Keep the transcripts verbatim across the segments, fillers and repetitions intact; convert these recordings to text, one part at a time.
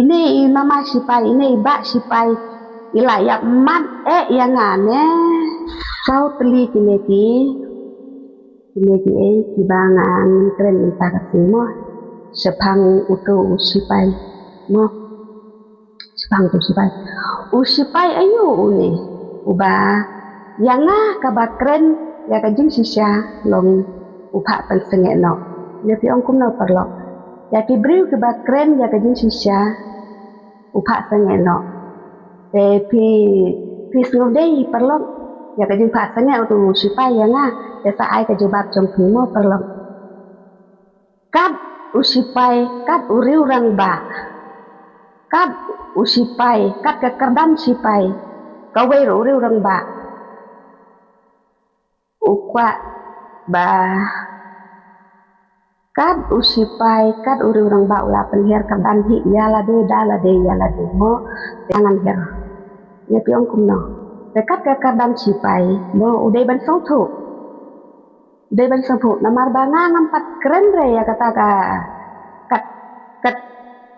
Ine i mama sipai, ine i bah sipai, i la ïap mat eh ïa nga ne. Saw tylli kine ki, kine ki ei kiba nga ngin kren mynta ka sngi mo. Shaphang uto u sipai mo. Shaphang uto u sipai. U sipai aïu une uba ïa nga kaba kren ïa ka jingshisha long u phah pynsangeh noh. Ne phi ong kumno paralok? Ïa ki briew kiba kren ïa ka jingshisha u phah sangeh noh. Te phi, phi sngewdei paralok ïa ka jingphah sangeh uto u sipai ïa nga? Te sa ai ka jubab jong phi mo paralok. Kat u sipai, kat u riewrangbah, kat u sipai, kat ka kyrdan sipai, kawei ruh u riewrangbah u kwah ba kat u sipai, kat u riewrangbah u la pynhiar kyrdan hi ïa lade da lade ïa lade mo. Te ngan hiar. Ne phi ong kumno? Te kat ka kyrdan sipai mo u dei ban sngewthuh. U dei ban sngewthuh namar ba nga ngam pat kren re ïa kata ka, kat, kat,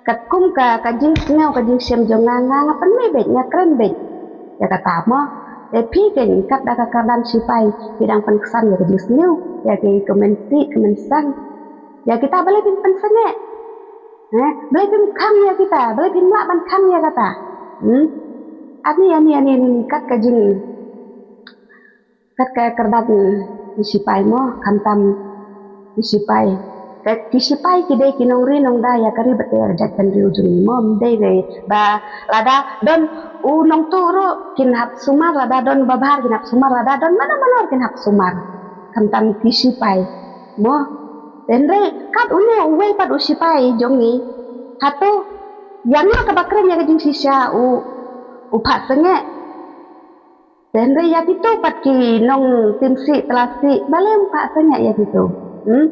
katkum ka, ka jingsngew ka jingshem jong nga, nga, nga pynmih beit, nga kren beit ïa kata mo. Te phi keiñ kat da ka kyrdan sipai phi dang pynksan ïa ka jingsngew, ïa ki kmen sih kmen sang. Ïa kita balei phin pynsangeh? Eh, balei phin khang ïa kita? Balei phin lah ban khang ïa kata? Hmm? Ani, ani, ani, ani, kat ka jing, kat ka kyrdan ki sipai mo, khamtam ki sipai. Ka, ki sipai ki dei ki nongri nongda ïa ka ri bad ïa ka jaitbynriew jong ngi mo, ym dei re ba lada don u nongtuh ruh kin hap sumar, lada don babhar kin hap sumar, lada don mano mano kin hap sumar. Khamtam ki sipai mo. Hynrei kat une uwei pat u sipai jong ngi, hato ïa nga kaba kren ïa ka jingshisha u, u phah sangeh? Hynrei ïa kito pat ki nongtim sih tla sih, balei ym phah sangeh ïa kito? Hmm?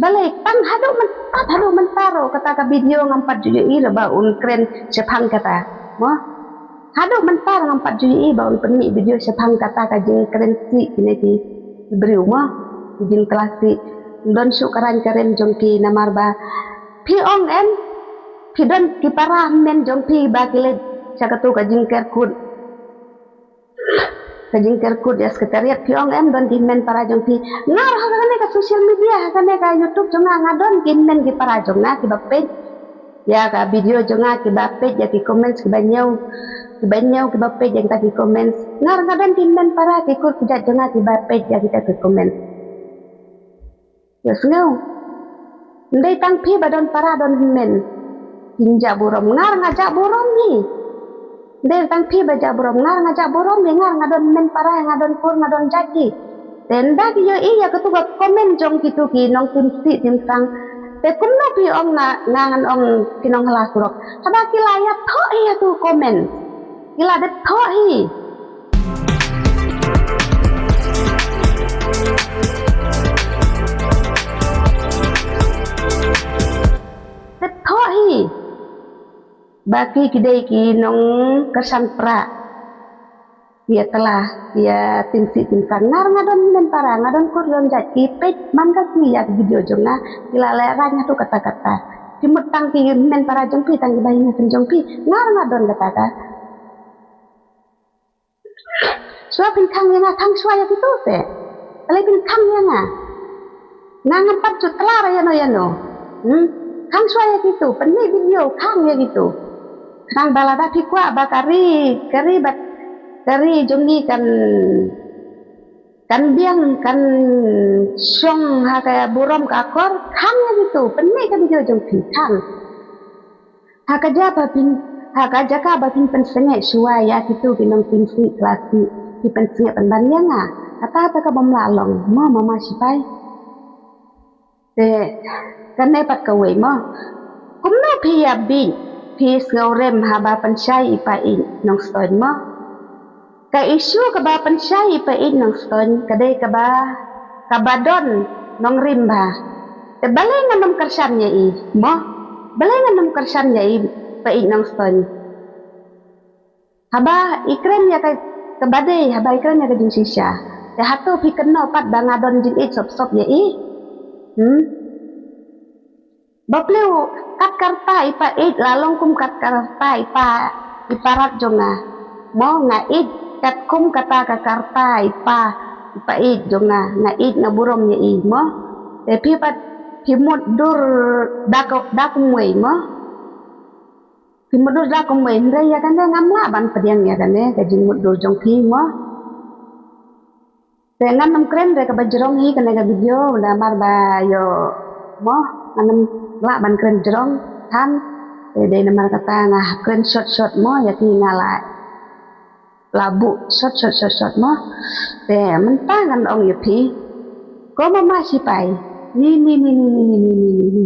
Balei tang haduh mynta, haduh mynta ruh kata ka video ngam pat ju ïohi ruh ba un kren shaphang kata mo. Haduh mynta ngam pat ju ïohi ba un pynmih video shaphang kata ka jingkren sih kine ki briew mo, ki jingtla sih. Don shuh ka rang ka rem jong ki namar ba phi ong em, phi don ki para hynmen jong phi ba ki leit sha kato ka jingkerkut, ka jingkerkut ïa secretariat, phi ong em don ki hynmen para jong phi. Ngar ha kane ka social media, ha kane ka YouTube jong nga, nga don ki hynmen ki para jong nga kiba peit ïa ka video jong nga, kiba peit ïa ki comments, kiba ñiew, kiba ñiew, kiba peit ïa kita ki comments. Ngar nga don ki hynmen para ki kur ki jait jong nga kiba peit ïa kita ki comments. Ïa sngew. Ym dei tang phi ba don para don hynmen phin jah burom, ngar nga jah burom hi. Ym dei tang phi ba jah burom, ngar nga jah burom hi, ngar nga don hynmen para, nga don kur, nga don jait hi. Te ynda ki ïohi ïa katu ka comment jong kitu ki nongtim sih tim sang, te kumno phi ong nga, nga ngan ong ki nonghala surok? Haba ki la ïathoh hi ïa tu comment. Ki la dep thoh hi. Dep thoh hi. Ba ki ki dei ki nongkyrshan prah. Ïa tla, ïa tim sih tim sang. Ngar nga don hynmen para, nga don kur don jait, ki peit man ka sngi ïa ki video jong nga, ki la lehrain hato katta katta. Ki mut tang ki hynmen para jong phi, tang ki bahaïing hasem jong phi. Ngar nga don katta ka. Shuwa phin khang ïa nga, khang shuwa ïa kitu te. Balei phin khang ïa nga? Nga ngam pat ju tla ra ïano ïano. Hmm? Khang shuwa ïa kitu, pynmih video, khang ïa kitu. Khnang ba lada phi kwah ba ka ri, ka ri bad ka ri jong ngi kan, kan biang, kan shong ha ka burom ka akor, khang ïa kitu, pynmih ka video jong phi, khang. Ha ka jaka ba phin, ha ka jaka ba phin pynsangeh shuwa ïa kitu ki nongtim sih tla sih, ki pynsangeh pynban ïa nga. Kata kata ka bym lah long mo, mama sipai. Te kane pat kawei mo. Kumno phi ïa bieit, phi sngewrem haba pynshai i pa i Nongstoiñ mo? Ka issue kaba pynshai i pa i Nongstoiñ ka dei kaba, kaba don nongrim bha. Te balei ngan ym kyrshan ïa i mo? Balei ngan ym kyrshan ïa i pa i Nongstoiñ? Haba i kren ïa ka, kaba dei, haba i kren ïa ka jingshisha, te hato phi kynnoh pat ba nga don jingïeit sop sop ïa i? Hmm? Ba pliew kat ka rta i pa ïeit la long kum kat ka rta i pa, i pa rat jong nga. Mo nga ïeit kat kum kata ka rta i pa, i pa ïeit jong nga, nga ïeit nga burom ïa i mo. Te phi pat phi mutdur da kumwei mo. Phi mutdur da kumwei, hynrei ïa kane ngam lah ban pdiang ïa kane ka jingmutdur jong phi mo. Te ngan ym kren re kaba jrong hi kane ka video, namar ba ïoh mo, ngan ym lah ban kren jrong than. Te dei namar kata nga kren short short mo, ïa ki nga la, la buh short short short short mo. Te mynta ngan ong ïa phi, ko mama sipai, ni ni ni ni ni ni ni ni ni ni.